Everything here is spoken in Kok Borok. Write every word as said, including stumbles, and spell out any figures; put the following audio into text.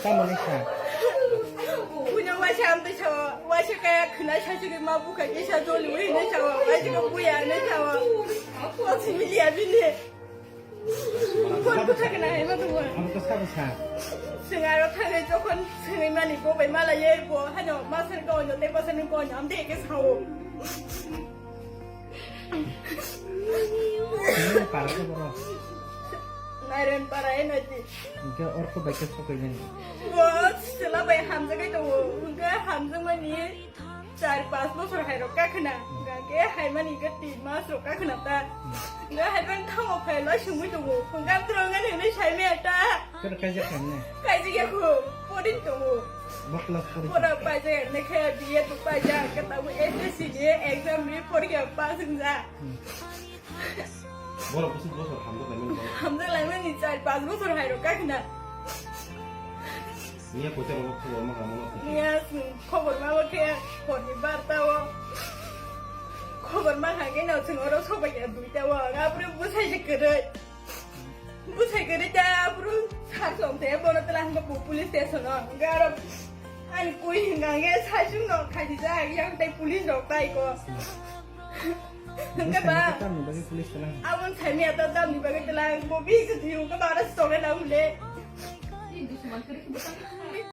Tamo ni sa. Buino waisa amtwi sao, waisa kaya khwna saichigwi ma bukha kisa joli wi hinwi sao, waisa khe buya hinwi sao. Kochi miliya bini. Phone bwtha khwna hai ma tongo. Amo to sabo sa. Chwng aro thangwi jokhon swngwi mani bo bai mala ye bo hano masani ko onyo tei bwsani ko onyo amtwi khe sao. Nini para khe borok? Nairen para e nai di. Hingke orko bai khe sokoi nani. Bo sila bai hamjagwi tongo. Hingke hamjakmani char pas bosor hai rok kakhwna. Hingke hai mani hingke tin mas rok kakhwna ta. Hingke hai bang thango phai lai sungwi tongo. Hingke amtwrwng ani hwnwi sai maya ta. Kero kaijak khamne? Kaijak ya kho. Porin tongo. Bo class pori. Pora paijak ne khe B Ed bo paijak, khe tabuk S S C ni exam ni porikha pass wngya. Hmm. Borok bwswk bosor hamjak laimani borok. Hamjak laimani char pas bosor hai rok kakhwna. Niya koita rok khobor ma kamo no. Niya khobor ma bo khe hor ni barta o. Khobor ma kha khe no chwng oro sobai ya duita o. Apre bwsai se kwrwi. Bwsai kwrwi ta bro sar som te bono tela hwnba bo police station o. Hwnba aro ani koi hwnka hwnkhe saichung no khaijijak yang tei police rok tai ko. Hwnba ba Bwsai no tamni bagwi police tela hwnka? Abon saimya ta tamni bagwi tela bo bi se thwi hwnba ba aro story na hwnle.